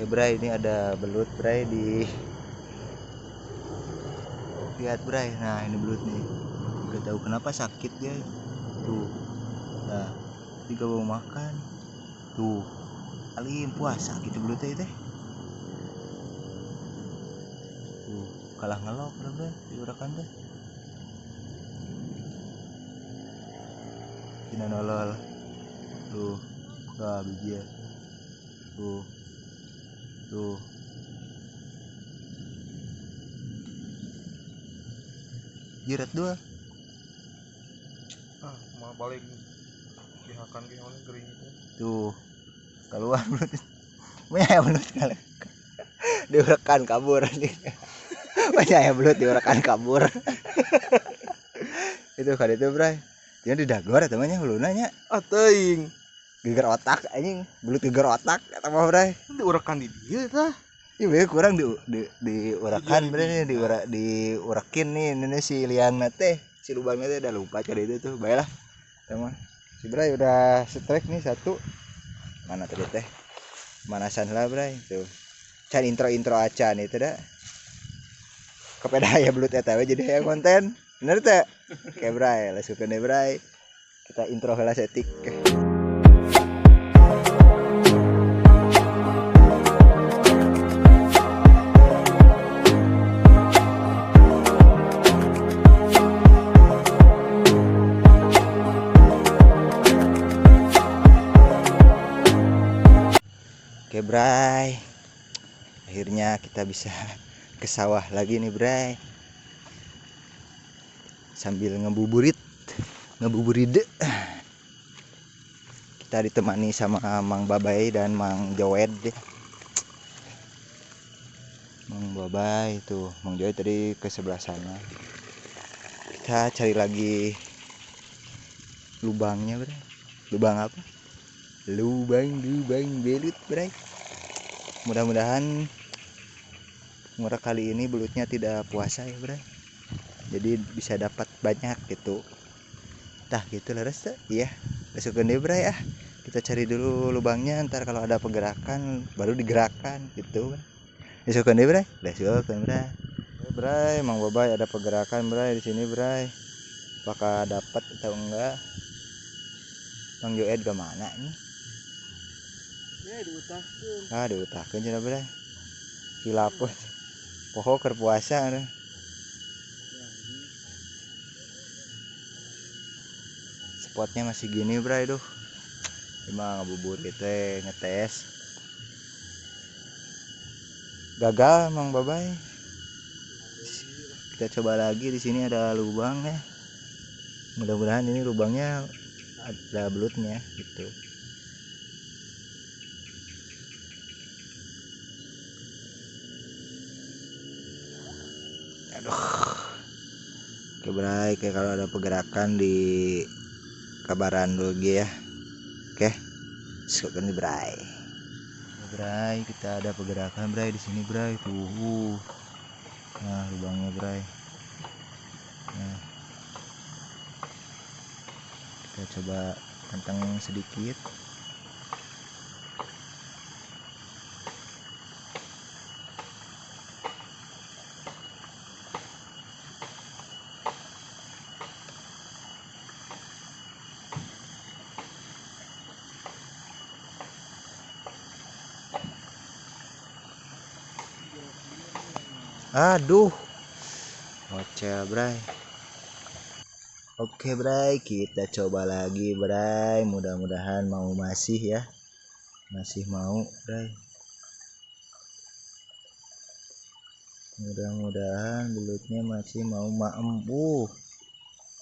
Oke Bray, ini ada belut Bray di, lihat Bray. Nah ini belut nih, gak tahu kenapa sakit dia tuh. Nah dia gak mau makan tuh, alim puasa gitu belutnya itu tuh, kalah ngelok Bray diurakan deh. Cina nolol tuh, gak biji ya tuh tuh. Jirat dua. Ah, mau balik dihakan gimana gering itu. Tuh, keluar belut. Banyak ya belut kali. Diurakan kabur nih. Banyak ya belut diurakan kabur. Itu kan itu, Bray. Dia di dagor temannya huluna nya. Ah, teuing. Geger otak anjing, belut geger otak eta mah, Bray. Diurakan di dieu tah. Iya, kurang di urakan bener nih, diurakin nih, ini si liangna teh, si lubangnya teh udah lupa cari itu tuh. Baiklah. Teman. Si Bray udah strike nih satu. Mana tadi teh? Manasan lah Bray tuh. Can intro-intro acan itu dah. Kepada ya belut eta we jadi aya konten. Bener teh? Oke Bray, langsung ke Bray. Kita intro heula setik. Oke Bray, akhirnya kita bisa ke sawah lagi nih Bray, sambil ngebuburit, ngebuburit. Kita ditemani sama Mang Babay dan Mang Joed. Mang Babay tuh, Mang Joed tadi ke sebelah sana. Kita cari lagi lubangnya Bray. Lubang apa? Lubang-lubang belut Bray. Mudah-mudahan murah kali ini belutnya tidak puasa ya Bray, jadi bisa dapat banyak gitu. Tah gitu lah rasa. Iya, besok gede Bray ah. Kita cari dulu lubangnya, ntar kalau ada pergerakan baru digerakkan gitu. Besok gede Bray, besok gede Bray. Bray, Mang Babay ada pergerakan Bray di sini Bray. Apakah dapat atau enggak? Mang Joed ke mana nih? Ya, diutahkeun. Ah, diutahkeun cenah Bray. Hilapun. Poho keur puasa anu. Spotnya masih gini Bray duh. Emang ngabuburit teh ngetes. Gagal Mang Babay. Kita coba lagi, di sini ada lubang ya. Mudah-mudahan ini lubangnya ada belutnya gitu. Aduh. Oke Bray, kayak kalau ada pergerakan di kabaran dulu ya. Oke. Suka nih Bray. Bray, kita ada pergerakan Bray di sini Bray. Tuh. Nah, lubangnya Bray. Nah. Kita coba tentang sedikit. Aduh, ngocel Bray. Oke Bray, kita coba lagi Bray. Mudah-mudahan mau masih ya. Masih mau Bray. Mudah-mudahan belutnya masih mau maem.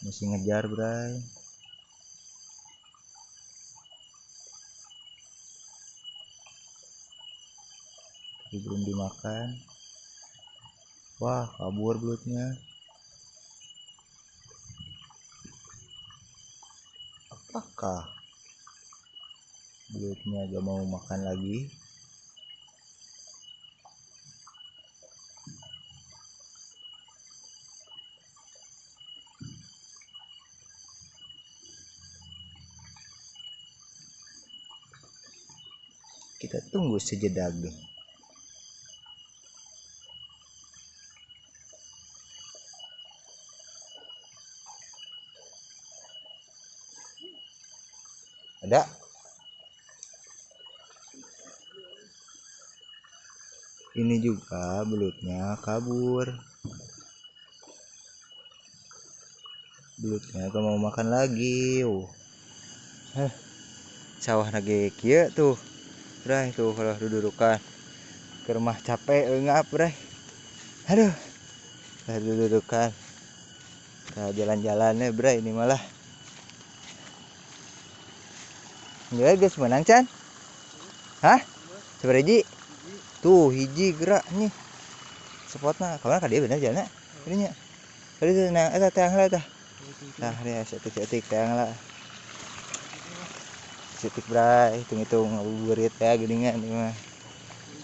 Masih ngejar Bray. Tapi belum dimakan. Wah, kabur belutnya. Apakah belutnya gak mau makan lagi? Kita tunggu sejenak deh. Ada. Ini juga belutnya kabur. Belutnya gak mau makan lagi. Sawah lagi kieu tuh. Bray tuh kalau dudurukan. Ke rumah capek eungap, Bray. Aduh. Dudurukan. Nah, jalan-jalannya, Bray, ini malah. Enggak, guys, menang, Chan. Hah? Sabaraha hiji? Tuh, hiji gerak nih. Spotna, kamana ka dieu bener jalanna? Ini nya. Tadi tuh nah eta teang lah tah. Nah, dia setik-setik teang lah. Setik, Bray, hitung-hitung ngabuburit ya geuningan ieu mah.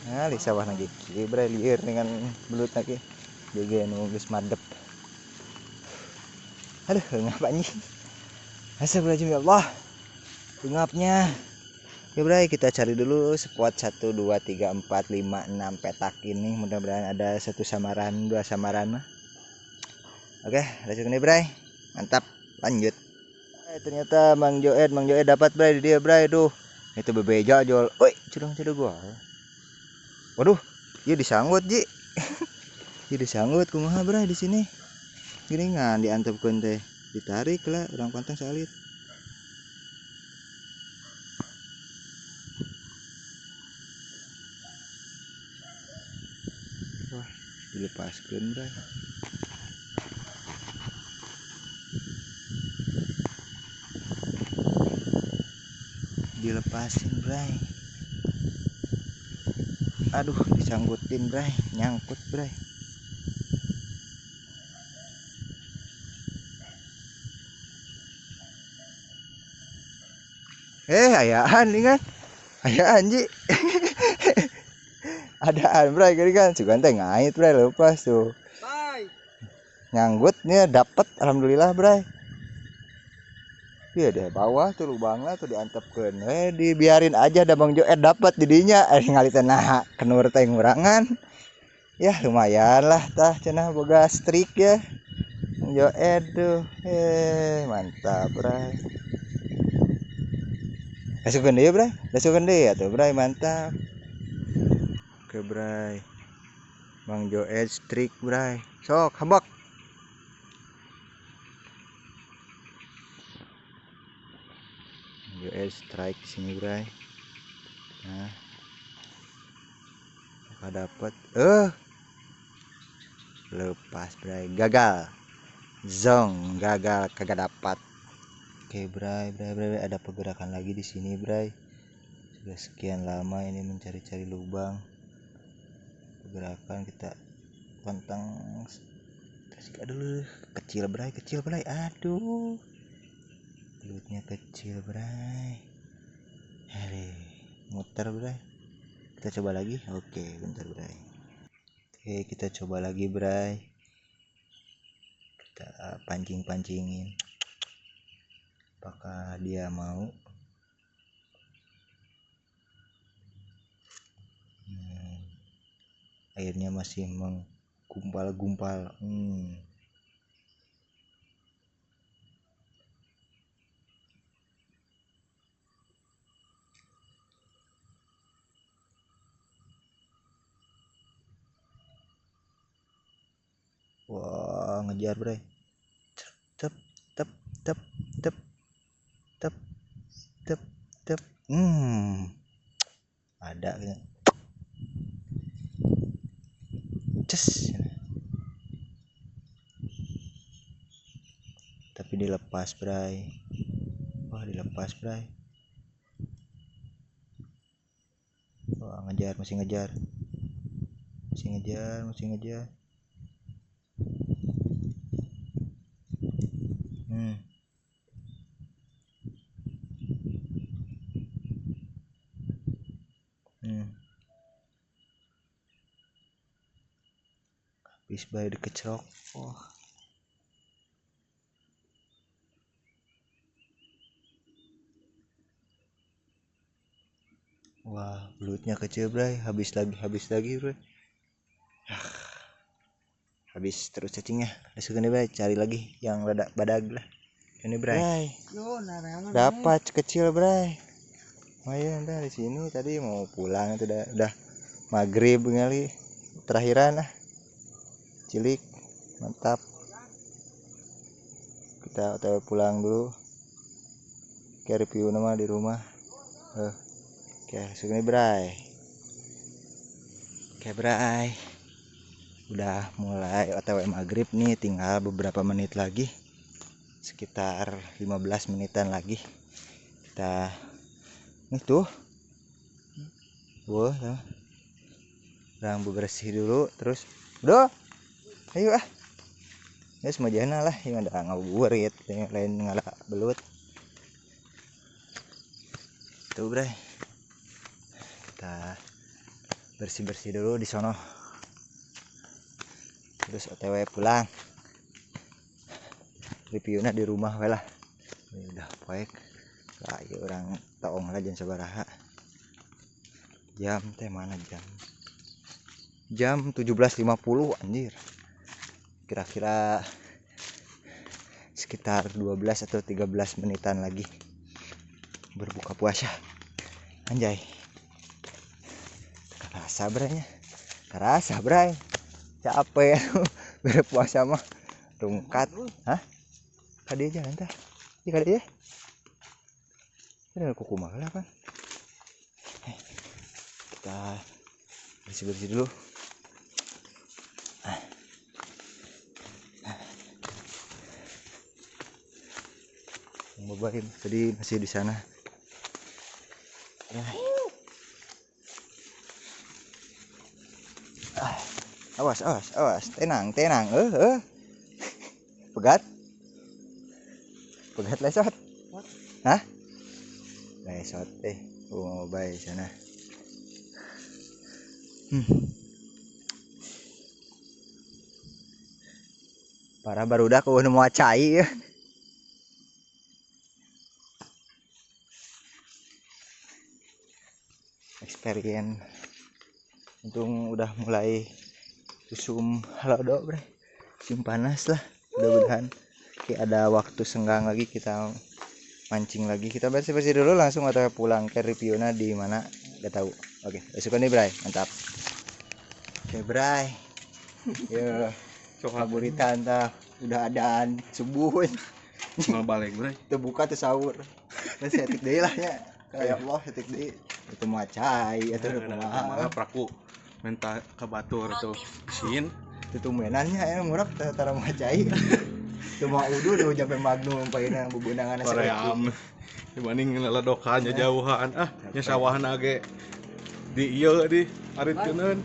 Nah, di sawah lagi kieu, Bray, lieur dengan belut lagi. Jege nu geus madep. Aduh, ngap anjing. Astagfirullahaladzim ya Allah. Ngapnya. Ya Bray, kita cari dulu spot 1 2 3 4 5 6 petak ini. Mudah-mudahan ada satu samaran, dua samaran mah. Oke, lanjut nih Bray. Mantap, lanjut. Ternyata Mang Joed dapat Bray di dia Bray tuh. Itu bebeja jol. Woi, curang-curang gua. Waduh, ieu disanggut, Ji. Ieu disanggut kumaha Bray di sini. Geuningan diantepkeun teh. Ditarik lah urang pantang salit. Wah, dilepaskeun Bray. Dilepasin Bray. Aduh, disanggutin Bray, nyangkut Bray. Ayaan nih kan. Ayaan Ji. Adaan Bray gini kan. Sugan teh ngait Bray lepas tuh. Bye. Nyanggutnya dapet alhamdulillah Bray. Iya deh bawah tuh lubangnya tuh diantepkeun. Dibiarin aja da Bang Joed dapat jadinya. Ngali teh nah kenur teh ngurangan. Ya lumayan lah tah cenah boga strik ya. Bang Joed tuh. Mantap Bray. Masukkan deui Bray. Masukkan deui atuh Bray, mantap. Oke Bray. Bang Joed strik Bray. Sok hambak. Joed strike di sini Bray. Nah. Apakah dapat? Lepas Bray, gagal. Zong, gagal kagak dapat. Oke Bray, Bray, Bray, ada pergerakan lagi di sini Bray. Sudah sekian lama ini mencari-cari lubang. Pergerakan kita pantang. Aduh, kecil Bray, kecil Bray. Aduh. Belutnya kecil Bray. Aduh, muter Bray. Kita coba lagi. Oke, bentar Bray. Oke, kita coba lagi Bray. Kita pancing-pancingin. Apakah dia mau? Airnya masih menggumpal-gumpal. Wah, ngejar Bray. Tep tep tep tep tep tep tep. Ada gitu. Ces. Tapi dilepas Bray. Wah, dilepas Bray. Wah, ngejar, masih ngejar. Masih ngejar, masih ngejar. Habis bayi dikecrok. Oh. Wah, belutnya kecil Bray, habis lagi Bray. Habis terus cacingnya. Langsung nih Bray, cari lagi yang rada badag lah. Ini Bray. Dapat kecil Bray. Lumayan dah di sini tadi mau pulang itu udah maghrib kali. Terakhiran lah. Cilik. Mantap. Kita OTW pulang dulu. Kayak review nama di rumah. Oke, langsung nih Bray. Oke Bray. Udah mulai OTW maghrib nih, tinggal beberapa menit lagi. Sekitar 15 menitan lagi. Kita nih tuh. Wah, orang bebersih dulu terus. Udah. Ayo ah. Ya semua jana lah, yang ada ngabuburit, yang lain ngala belut. Tuh Bray. Kita bersih-bersih dulu di sono. Terus OTW pulang. Reviewnya di rumah we lah. Ini udah poek. Lah ieu urang toong lah jam sabaraha. Jam teh mana jam? Jam 17.50 anjir. Kira-kira sekitar 12 atau 13 menitan lagi berbuka puasa. Anjay. Kerasa braynya. Kerasa bray. Capek berpuasa mah rungkat. Hah? Kade jalan tah. Ieu kade ya. Ini kuku mah lah kan. Kita bersih-bersih dulu. Babaim tadi masih di sana. Ya. Awas, awas, awas, tenang, tenang. Pegat. Pegat lesot. Hah? Lesot mau bay sana. Para barudak eueuh nu moal cai ya. Experience. Untung udah mulai usum halodo bre, musim panas lah. Mudah-mudahan kayak ada waktu senggang lagi kita mancing lagi. Kita bersih-bersih dulu langsung atau pulang ke reviewnya di mana gak tahu. Oke, besok nih Bray, mantap. Oke Bray, yo kaburitan tah udah adaan subuh. Mau balik Bray, terbuka tuh sahur. Terus setik deui lah nya. Kayak Allah setik deui. Itu mah cai atuh kumaha praku minta ke batur tuh sin itu mainannya ya murah tara mah cai. Itu mah udu udah sampai magnum paina bubunangan saeutik. Dibanding leledokan jauhan ah nya sawahna ge di ieu di aritkeun.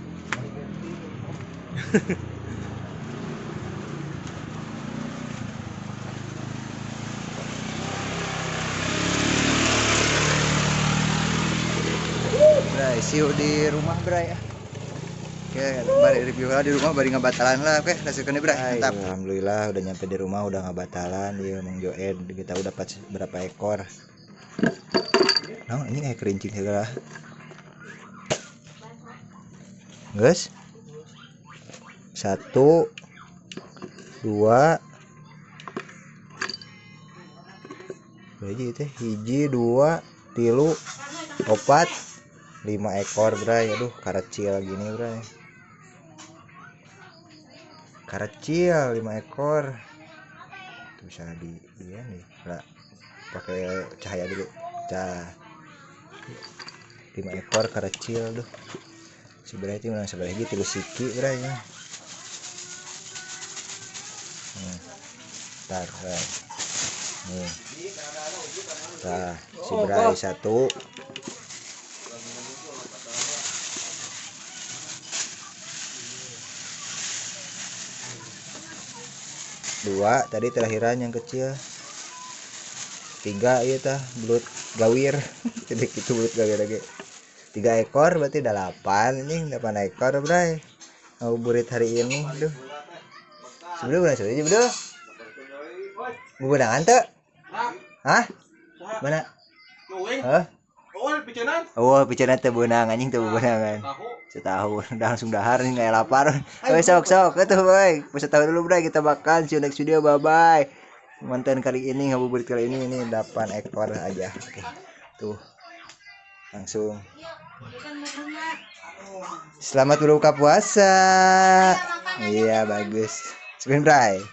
Bray, see you di rumah Bray ya. Oke, bari review lah di rumah, bari ngebatalan lah. Oke, langsung nih Bray. Mantap. Alhamdulillah udah nyampe di rumah, udah ngebatalan. Iya, Mang Joen, kita udah dapat berapa ekor. Nah, ini kayak kerincing segala. Guys. 1 2 berapa teh? 1 2 3 4 5 ekor Bray. Aduh, karecil gini Bray. Karecil 5 ekor. Itu bisa di dia nih. Lah, pakai cahaya dulu. Cah. 5 ekor karecil duh. Si Bray itu menang sebelah hiji 3 siki Bray ya. Ntar, Bray. Nih. Tah, si Bray 1. 2 tadi terakhiran yang kecil. 3 iya tah belut gawir. Jadi gitu belut gawir lagi. 3 ekor berarti udah 8 anjing, 8 ekor Bray. Ngabuburit hari ini duh. Sebelum udah selesai bro. Bubudangan teu? Hah? Mana? Hah? Oh, picenan teu beunang anjing teu beunangan. Setahun udah langsung dahar nih nggak lapar. Oke, sok sok itu baik. Bisa tahu dulu Bray, kita makan. See you next video, bye bye. Konten kali ini, ngabuburit kali ini 8 ekor aja. Oke. Tuh. Langsung. Selamat berbuka puasa. Iya, bagus. Screen Bray.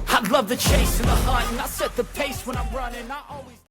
I love the chase and the hunt, and I set the pace when I'm running. I always